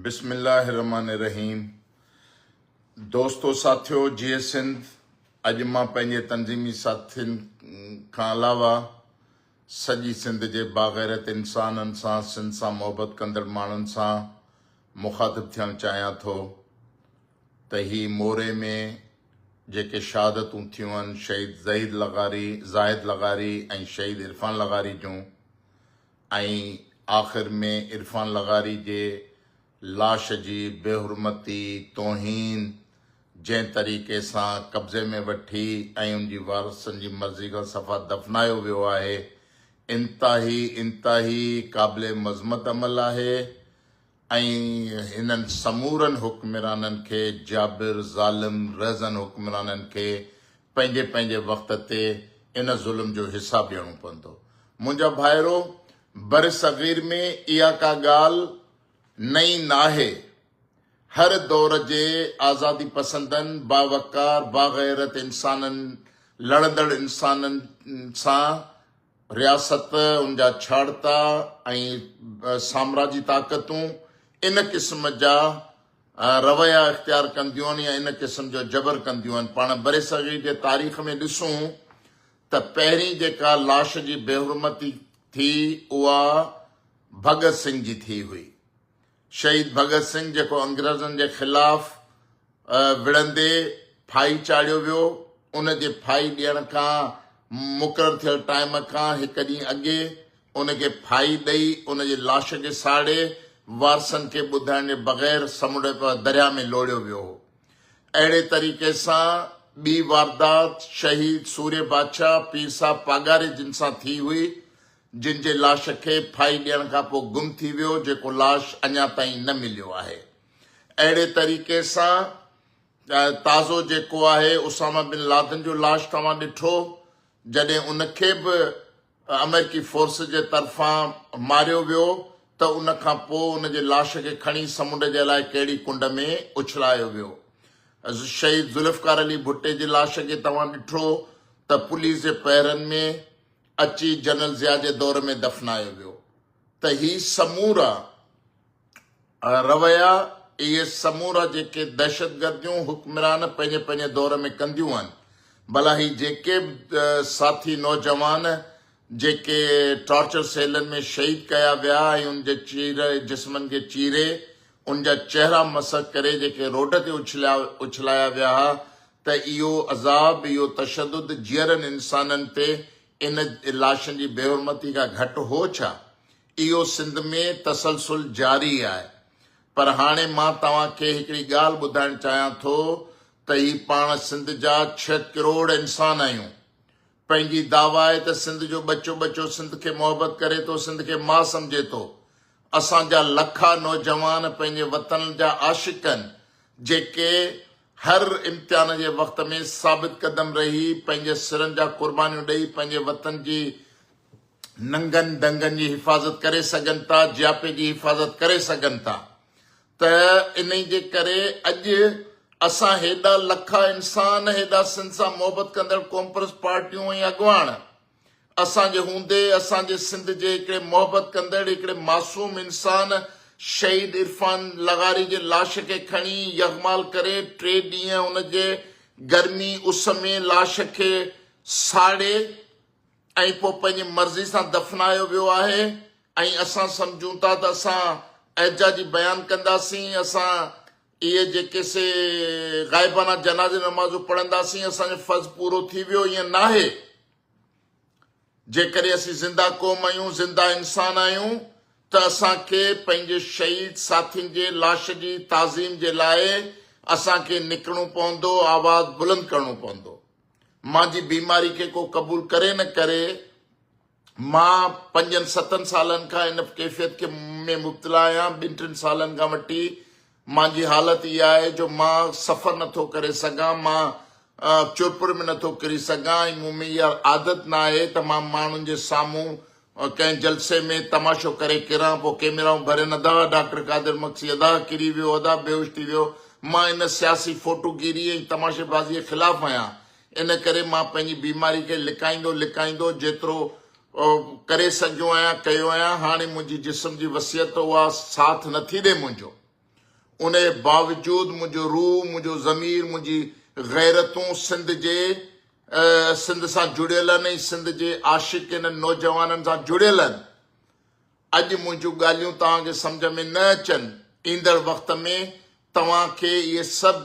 بسم الله الرحمن الرحيم دوستو ساٿيو جيئي سنڌ اڄ مان پنهنجي تنظيمي ساٿين کان علاوه سڄي سنڌ جي باغيرت انسانن سان سنڌ سان محبت ڪندڙ ماڻهن سان مخاطب ٿيڻ چاهيان ٿو ته هي موري ۾ جيڪي شهادتون ٿيون آهن شهيد زهيد لغاري زاهد لغاري ۽ شهيد عرفان لغاري جون ۽ آخر ۾ عرفان لغاري جي لاش جي بيحرمتي، توهين، جنهن طريقي سان قبضي ۾ وٺي ۽ ان جي وارثن جي مرضي کان صفا دفنايو ويو آهي، انتهائي انتهائي قابل مذمت عمل آهي ۽ هنن سمورن حڪمرانن کي جابر، ظالم، رهزن حڪمرانن کي پنهنجي پنهنجي وقت تي ان ظلم جو حساب ڏيڻو پوندو. منهنجا ڀائرو! برصغير ۾ اها ڪا ڳالهه نئين ناهي. هر دور جي آزادي پسندن، باوقار، باغيرت انسانن، لڙندڙ انسانن سان رياست، ان جا ڇاڙتا ۽ سامراجي طاقتون ان قسم جا رويا اختيار ڪنديون آهن يا ان قسم جو جبر ڪنديون آهن. پاڻ برصغير جي تاريخ ۾ ڏسون ته پهرين جيڪا لاش جي بيحرمتي ٿي اها ڀڳت سنگهه جي ٿي هئي. شهيد ڀڳت سنگهه جيڪو انگريزن جي خلاف وڙهندي ڦاهي چاڙهيو ويو، ان جي ڦاهي ڏيڻ کان مقرر ٿيل ٽائيم کان هڪ ڏينهن اڳي ان کي ڦاهي ڏئي ان جي لاش کي ساڙي وارثن کي ٻڌائڻ جي بغير سمنڊ درياء ۾ لوڙهيو ويو هو. اهڙي طريقي سان ٻي واردات شهيد سورهيه بادشاهه پير صاحب پاڳاري جن سان ٿي هئي، جن جي لاش کي ڦاهي ڏيڻ کان پوء گم ٿي ويو، جيڪو لاش اڃا تائين نه مليو آهي. اهڙي طريقي سان تازو جيڪو آهي اسامه بن لادن جو لاش توهان ڏٺو، جڏهن ان کي به آمريڪي فورس جي طرفان ماريو ويو ته ان کان پوء ان جي لاش کي کڻي سمنڊ جي الائي ڪهڙي ڪنڊ ۾ اڇلايو ويو. شهيد ذوالفقار علي ڀٽي جي لاش کي توهان ڏٺو ته پوليس جي پهرن ۾ اچي جنرل ضياء جي دور ۾ دفنايو ويو ته هي سمورا رويا اهي سمورا جيڪي دهشتگرديون حڪمران پنهنجي پنهنجي دور ۾ ڪنديون آهن ڀلا هي جيڪي به ساٿي نوجوان جيڪي ٽارچر سيلن ۾ شهيد ڪيا ويا ۽ ان جي چير جسمن کي چيري ان جا چهرا مسخ ڪري جيڪي روڊ تي اڇليا اڇلايا ويا ها ته اهو عذاب، اهو تشدد جيئرن انسانن تي ان لاشن جي بيحرمتي کان گهٽ هو ڇا؟ اهو سنڌ ۾ تسلسل جاري آهي. پر هاڻي مان توهان کي هڪڙي ڳالهه ٻڌائڻ چاهيان ٿو ته هي پاڻ سنڌ جا ڇهه ڪروڙ انسان آهيون. پنهنجي دعويٰ آهي ته سنڌ جو ٻچو ٻچو سنڌ کي محبت ڪري ٿو، سنڌ کي ماء سمجهي ٿو. اسان جا لکا نوجوان پنهنجي وطن جا عاشق آهن، جيڪي هر امتحان جي وقت ۾ ثابت قدم رهي پنهنجي سرن جا قربانيون ڏئي پنهنجي وطن جي ننگن دنگن جي حفاظت ڪري سگهن ٿا، جياپي جي حفاظت ڪري سگهن ٿا ته انهي جي ڪري اڄ اسان هيڏا لکا انسان، هيڏا سنڌ سان محبت ڪندڙ قومپرست پارٽيون ۽ اڳواڻ اسان جي هوندي اسان جي سنڌ جي هڪڙي محبت ڪندڙ هڪڙي معصوم انسان شهيد عرفان لغاري جي لاش کي کڻي يغمال ڪري ٽي ڏينهن ان جي گرمي اس ۾ لاش کي ساڙي ۽ پوء پنهنجي مرضي سان دفنايو ويو آهي ۽ اسان سمجهون ٿا ته اسان احتجاجي بيان ڪنداسين اسان اهي جيڪي سي غائبانه جنازي نمازون پڙهنداسين اسان جو فرض پورو ٿي ويو ائين ناهي جيڪڏهن اسين زنده قوم آهيون زنده انسان آهيون ته اسان کي پنهنجي شهيد ساٿين جي لاش جي تعظيم جي لاء اسان کي نڪرڻو پوندو آواز بلند ڪرڻو پوندو مانجي بيماري کي ڪو قبول ڪري نه ڪري، مان پنجن ستن سالن کان ان ڪيفيت کي ۾ مبتلا آهيان، ٻن ٽن سالن کان وٺي مانجي حالت اها آهي جو مان سفر نٿو ڪري سگهان، مان چرپر ۾ نٿو ڪري سگهان ۽ مون ۾ اها عادت ناهي ته مان ماڻهن جي سامهون ڪنهن جلسي ۾ تماشو ڪري ڪران پوء ڪيميرائون ڀرين ادا ڊاڪٽر قادر مگسي ادا ڪري ويو ادا بيهوش ٿي ويو مان ان سياسي فوٽو گيري ۽ تماشي بازي خلاف آهيان ان ڪري مان پنهنجي بيماري کي لڪائيندو لڪائيندو جيترو ڪري سگهيو آهيان ڪيو آهيان هاڻي منهنجي جسم جي وصيت اها ساٿ نٿي ڏي منهنجو. ان جي باوجود منهنجو روح، منهنجو ضمير، منهنجي غيرتون سنڌ جي سنڌ سان جڙيل آهن ۽ سنڌ جي عاشق انهن نوجوانن سان جڙيل آهن. اڄ منهنجون ڳالهيون توهان کي سمجهه ۾ نه اچن، ايندڙ وقت ۾ توهان کي اهي سڀ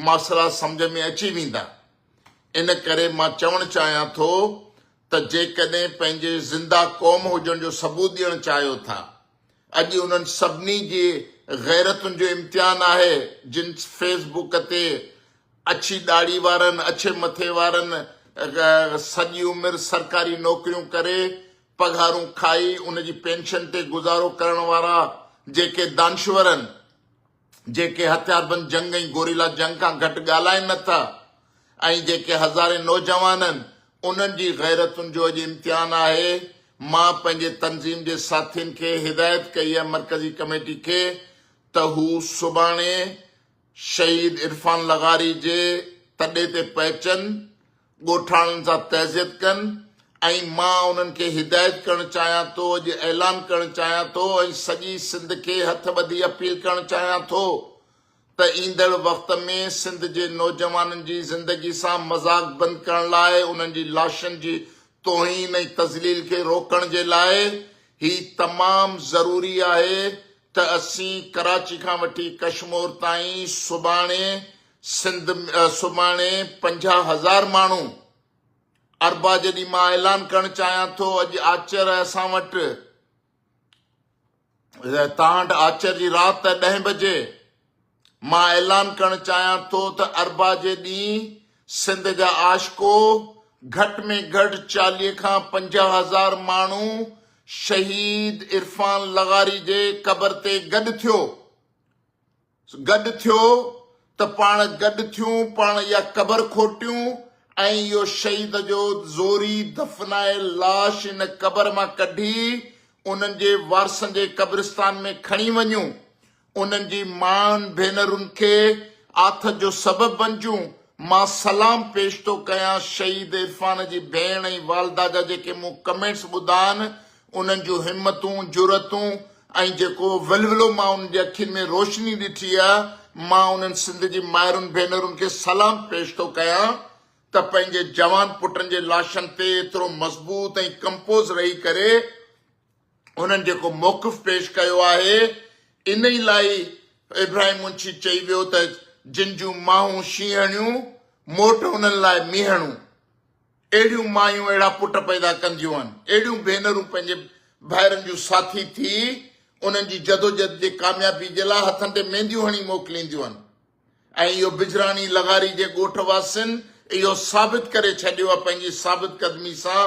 مسئلا سمجهه ۾ اچي ويندا. ان ڪري مان چوڻ چاهيان ٿو ته جيڪڏهن پنهنجي زنده قوم هجڻ جو ثبوت ڏيڻ چاهيو ٿا، اڄ انهن سڀني جي غيرتن جو امتحان آهي جن فيس بڪ تي اڇي ڏاڙهي وارن، اڇي مٿي وارن سڄي عمر سرڪاري نوڪريون ڪري پگهارون کائي ان جي پينشن تي گذارو ڪرڻ وارا جيڪي دانشورن، جيڪي هٿياربند جنگ ۽ گوريلا جنگ کان گهٽ ڳالهائين نه ٿا ۽ جيڪي هزارين نوجوانن انهن جي غيرتن جو اڄ امتحان آهي. مان پنهنجي تنظيم جي ساٿين کي هدايت ڪئي آهي مرڪزي ڪميٽي کي ته هو سڀاڻي شهيد عرفان لغاري جي تڏي تي پهچن ڳوٺاڻن سان تعزيت ڪن ۽ مان انهن کي هدايت ڪرڻ چاهيان ٿو، اڄ اعلان ڪرڻ چاهيان ٿو ۽ سڄي سنڌ کي هٿ ٻڌي اپيل ڪرڻ چاهيان ٿو ته ايندڙ وقت ۾ سنڌ جي نوجوانن جي زندگي سان مذاق بند ڪرڻ لاء انهن جي لاشن جي توهين ۽ تذليل کي روڪڻ جي لاء هي تمام ضروري آهي ته اسين ڪراچي کان وٺي ڪشمور تائين سڀاڻي سنڌ سڀاڻي 50,000 ماڻهو اربع جي ڏينهن مان اعلان ڪرڻ چاهيان ٿو اڄ آچر اسان وٽ تان وٽ آچر جي رات ڏهين بجي مان اعلان ڪرڻ چاهيان ٿو ته اربع جي ڏينهن سنڌ جا عاشقو گهٽ ۾ گهٽ 40 کان 50,000 ماڻهو شهيد عرفان لغاري جي قبر تي گڏ ٿيو. گڏ ٿيو ته پاڻ گڏ ٿيون، پاڻ اها قبر کوٽيون ۽ اهو شهيد جو زوري دفنايل لاش ان قبر مان ڪڍي انهن جي وارثن جي قبرستان ۾ کڻي وڃون، انهن جي مائن ڀينرن کي آٿت جو سبب بنجون. مان سلام پيش ٿو ڪيان شهيد عرفان جي ڀيڻ ۽ والده جا جيڪي مون ڪمينٽس ٻڌا آهن انهن جون همتون، جرئتون ۽ جيڪو ولولو مان انهن جي اکين ۾ روشني ڏٺي آهي، مان انهن سنڌ جي مائرن ڀينرن کي سلام پيش ٿو ڪيان ته پنهنجي جوان پٽن جي لاشن تي ايترو مضبوط ۽ ڪمپوز رهي ڪري انهن جيڪو موقف پيش ڪيو آهي، انهي لاء ئي ابراهيم منشي چئي ويو ته جن جون ماهون شينهڻيون، موٽ انهن لاء مينهڻون. اهڙيون مايون اهڙا پٽ پيدا ڪنديون آهن. اهڙيون ڀينرون پنهنجي ڀائرن جون ساٿي ٿي انهن جي جدوجھد جي ڪاميابي جي لاء هٿن تي مينديون هڻي موڪلينديون آهن ۽ اهو بجراڻي لغاري جي ڳوٺ واسين اهو ثابت ڪري ڇڏيو آهي پنهنجي ثابت قدمي سان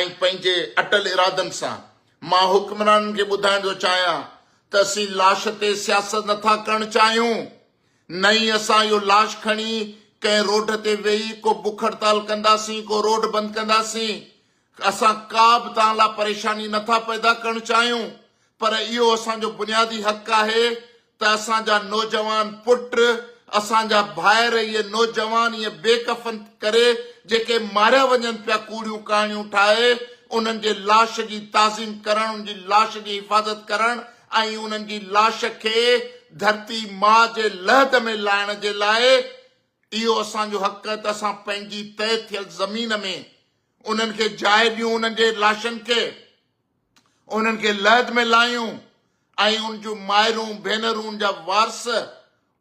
۽ پنهنجي اٽل ارادن سان. مان حڪمرانن کي ٻڌائڻ ٿو چاهيان ته اسين لاش تي سياست نٿا ڪرڻ چاهيون. نه ئي اسان اهو لاش کڻي ڪنهن روڊ تي ويهي ڪو بک هڙتال ڪنداسين، ڪو روڊ بند ڪنداسين. اسان ڪا به توهان لاء پريشاني نه ٿا پيدا ڪرڻ چاهيون پر اهو اسان جو بنيادي حق آهي ته اسان جا نوجوان پٽ، اسان جا ڀائر اهي نوجوان ائين بي ڪفن ڪري جيڪي ماريا وڃن پيا ڪوڙيون ڪهاڻيون ٺاهي انهن جي لاش جي تعظيم ڪرڻ، انهن جي لاش جي حفاظت ڪرڻ ۽ انهن جي لاش کي ڌرتي ماء جي لحد ۾ لائڻ جي لاء اهو اسان جو حق آهي ته اسان پنهنجي طئي ٿيل زمين ۾ انهن کي جاء ڏيون، انهن جي لاشن کي انهن کي لحد ۾ لايون ۽ ان جون مائرون، ڀينرون، ان جا وارث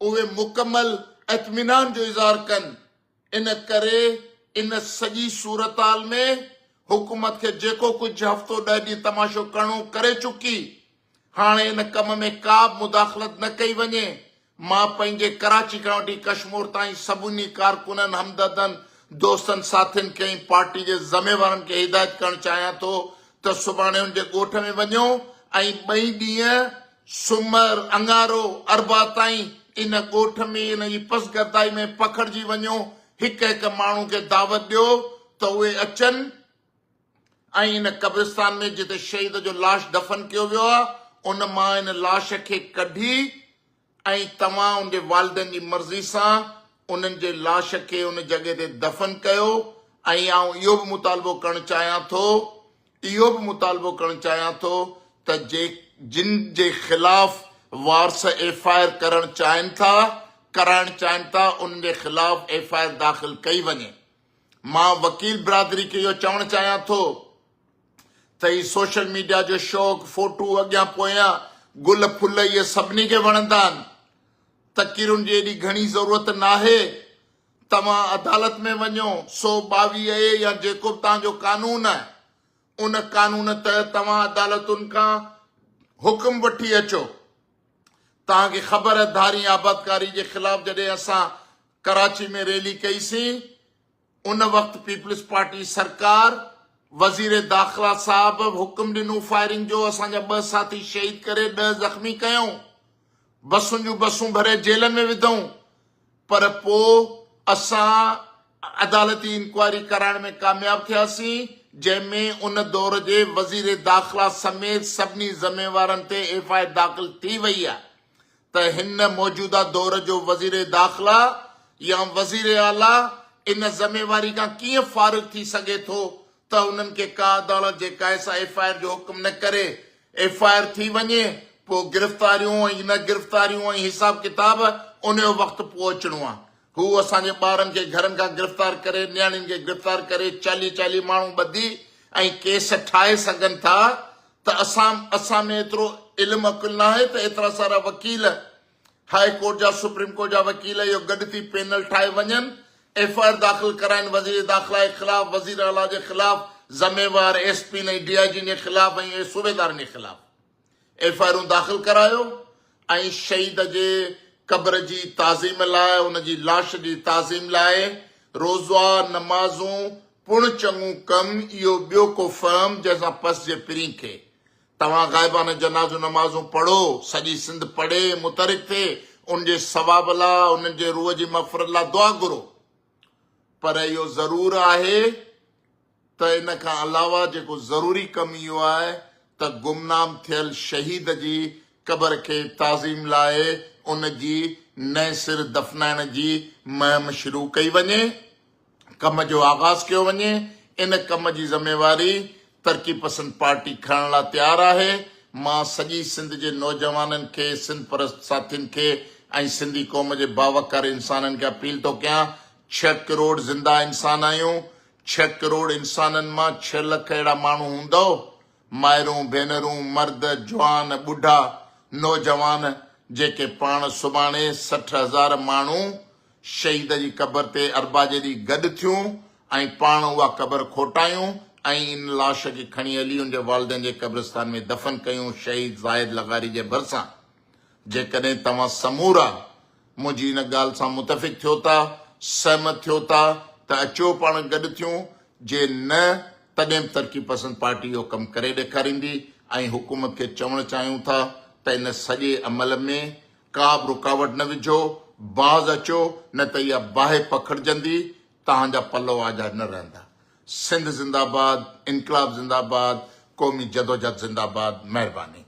اهي مڪمل اطمينان جو اظهار ڪن. ان ڪري ان سڄي صورتحال ۾ حڪومت کي جيڪو ڪجهه هفتو ڏهه ڏينهن تماشو ڪرڻو ڪري چڪي، هاڻي ان ڪم ۾ ڪا به مداخلت نه ڪئي وڃي. مان پنهنجي ڪراچي کان وٺي ڪشمور تائين سڀني ڪارڪنن، همدردن، دوستن، ساٿين کي ۽ پارٽي جي ذميوارن کي هدايت ڪرڻ چاهيان ٿو ته سڀاڻي ان جي ڳوٺ ۾ وڃو ۽ ٻئي ڏينهن سومر، اڱارو، اربع تائين ان ڳوٺ ۾ ان جي پسگردائي ۾ پکڙجي وڃو، هڪ هڪ ماڻهو کي دعوت ڏيو ته اهي اچن ۽ ان قبرستان ۾ جتي شهيد جو لاش دفن ڪيو ويو آهي، ان مان ان لاش کي ڪڍي ۽ توهان ان جي والدين جي مرضي سان انهن جي لاش کي ان جڳهه تي دفن ڪيو ۽ آئون اهو به مطالبو ڪرڻ چاهيان ٿو اهو به مطالبو ڪرڻ چاهيان ٿو ته جي جن جي خلاف وارث ايف I R ڪرڻ چاهين ٿا، ڪرائڻ چاهين ٿا انهن جي خلاف ايف I R داخل ڪئي وڃي. مان وڪيل برادري کي اهو چوڻ چاهيان ٿو ته هي سوشل ميڊيا جو شوق، فوٽو اڳيان پويان، گل ڦل اهي سڀني کي وڻندا آهن. تقريرن جي ايڏي گهڻي ضرورت ناهي. توهان عدالت ۾ وڃو، 122 اي يا جيڪو به توهان جو قانون آهي، ان قانون تحت توهان عدالتن کان حڪم وٺي اچو. توهان کي خبر آهي ڌارين آبادڪاري جي خلاف جڏهن اسان ڪراچي ۾ ريلي ڪئي سين ان وقت پيپلز پارٽي سرڪار وزير داخلا صاحب حڪم ڏنو فائرنگ جو اسان جا ٻه ساٿي شهيد ڪري ڏهه زخمي ڪيائون بسن جون بسون ڀري جيلن ۾ وڌائون پر پوء اسان عدالتي انڪوائري ڪرائڻ ۾ ڪامياب ٿياسين جنهن ۾ ان دور جي وزير داخلا سميت سڀني ذميوارن تي ايف I R داخل ٿي وئي آهي ته هن موجوده دور جو وزير داخلا يا وزير اعليٰ ان ذميواري کان ڪيئن فارغ ٿي سگهي ٿو ته انهن کي ڪا عدالت جيڪا آهي سا ايف I R جو حڪم نه ڪري، ايف I R ٿي وڃي پوء گرفتاريون ۽ نه گرفتاريون ۽ حساب ڪتاب ان جو وقت پوء اچڻو آهي. هو اسان جي ٻارن کي گهرن کان گرفتار ڪري، نياڻين کي گرفتار ڪري، چاليهه چاليهه ماڻهو ٻڌي ۽ ڪيس ٺاهي سگهن ٿا ته اسان اسان ۾ ايترو علم عقل ناهي ته ايترا سارا وڪيل هاء ڪورٽ جا سپريم ڪورٽ جا وڪيل اهو گڏ ٿي پينل ٺاهي وڃن ايف I R داخل ڪرائين وزير داخلا جي خلاف وزير اعليٰ جي خلاف ذميوار ايس پين ۽ ڊي I جين جي خلاف ۽ صوبيدارن جي خلاف ايف I آرون داخل ڪرايو ۽ شهيد جي قبر جي تعظيم لاء ان جي لاش جي تعظيم لاء روزا نمازون پڻ چڱو ڪم اهو ٻيو ڪو فهم جنهن سان پسجي پرين کي. توهان غائبانه جنازو نمازون پڙهو، سڄي سنڌ پڙهي متحرڪ ٿئي، ان جي ثواب لا، انهن جي روح جي مغفرت لا دعا گهرو. پر اهو ضرور آهي ته ان کان علاوه جيڪو ضروري ڪم اهو آهي ته گمنام ٿيل شهيد جي قبر کي تعظيم لاء ان جي نئين سر دفنائڻ جي مهم شروع ڪئي وڃي. ڪم جو آغاز ڪيو وڃي، ان ڪم جي ذميواري ترقي پسند پارٽي کڻڻ لا تيار آهي، مان سڄي سنڌ جي نوجوانن کي، سنڌ پرست ساٿين کي ۽ سنڌي قوم جي باوقار انسانن کي اپيل ٿو ڪيان، ڇهه ڪروڙ زنده انسان آهيون، ڇهه ڪروڙ انسانن مان ڇهه لک اهڙا ماڻهو هوندؤ، مائرون، ڀينرون، مرد، جوان، ٻڍا، نوجوان جيڪي پاڻ سڀاڻي 60 هزار ماڻهو شهيد جي قبر تي اربع جي ڏينهن گڏ ٿيون ۽ پاڻ اها قبر کوٽايون ۽ ان لاش کي کڻي هلي ان جي والدين جي قبرستان ۾ دفن ڪيون شهيد زاهد لغاري جي ڀرسان جيڪڏهن توهان سمورا منهنجي ان ڳالهه سان متفق ٿيو ٿا، سهمت ٿيو ٿا ته اچو پاڻ گڏ ٿيون، جي نه تڏهن به ترقي پسند پارٽي اهو ڪم ڪري ڏيکاريندي ۽ حڪومت کي چوڻ چاهيون ٿا ته ان سڄي عمل ۾ ڪا به رڪاوٽ نه وجهو، باز اچو نه ته اها باهه پکڙجندي، توهان جا پلو آجا نه رهندا. سنڌ زنده باد، انقلاب زنده باد، قومي جدوجھد زنده باد. مهرباني.